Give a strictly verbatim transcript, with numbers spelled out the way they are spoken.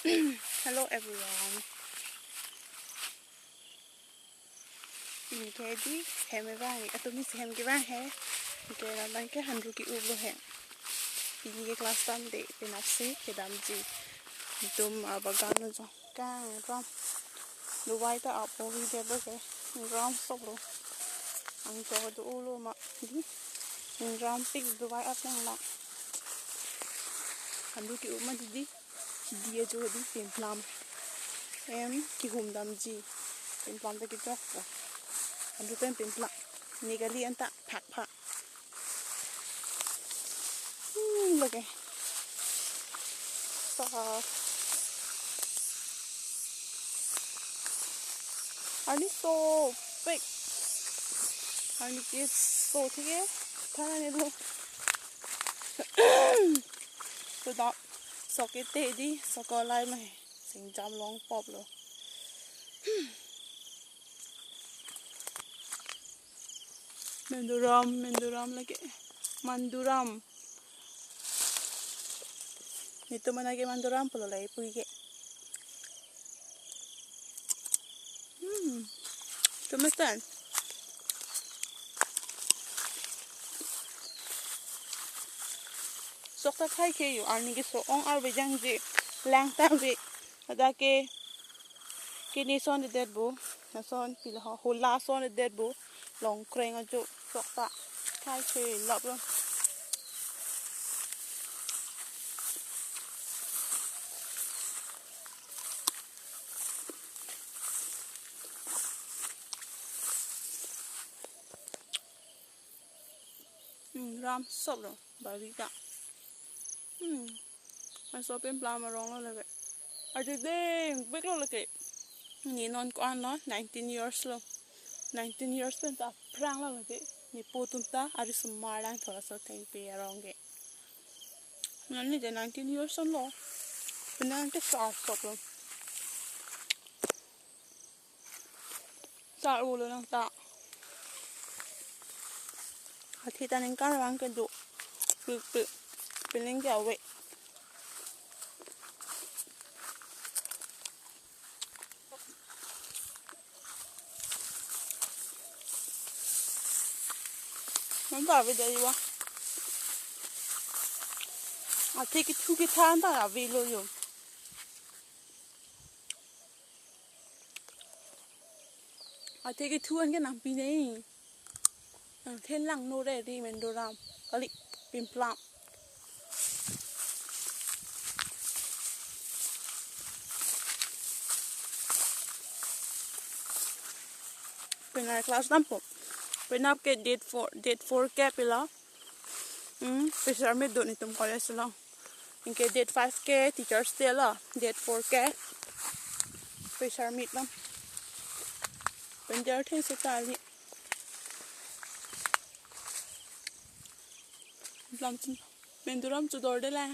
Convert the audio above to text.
Hello everyone. Pini ke di hem abang, atumi si hem kevang he. Ke abang ke handru ke-up lo he. Pini ke class dam de, penap si kedamji. Itum abagan lo jong. Kang ram. Dubai ta apo vi de lo ke. Ram sok lo. Angjo do-o lo ma. Di. Ram pik Dubai ap nang ma. Handru ke-up ma di di. Di ajo di pimplam. Em kehum damji. Pimplam ta kejok po. Handru pen pimplam. Ne kali anta phak phak. Hmm, lo ke. Sa. Arni sopik. Arni ke so thik ke. Than arni lo. So da. Sok ke te di. Sok ko lai ma he. Singjam long pop lo. Menduram, menduram lake. Manduram. Netum mana ke manduram pulo lai pui ke. Hmm. Tumetan. Sok ta khai ke yo, arni ke so-ong arve jangje, lang ta ve. Ada ke, kini son de det bo, na son pila ho, hula son de det bo, long kreng ajo, sok ta khai ke lap lo. Hmm, ram sop lo, bari ta. Hmm. Aso pimplam arong lo lake. Aji ding, big lo lake. Ne non ko-an lo, nineteen years lo. Nineteen years pen ta aphrang lo lake. Nepo atum ta, ari sumar lang thola so thengpi arong ke. Nani de nineteen years lo. Penang ke sar sop lo. Sar ulo nang ta. Athi ta ningkan vang kedo. Pik pik. Pining ke ave. Nang ta ave dari wa. Athi kethu kethan ta ave lo yo. Athi kethu an ke nangpi nei. Nang then lang no re ri menduram. Kali pimplam. Penap class dampo. Penap ke date four, date four ke pila. Hmm, fresher meet do netum college lo. Anke date five ke Teachers' Day lo, date four ke fresher meet lo. Penjar theng seta ali. Lam chun, menduram chudor de la.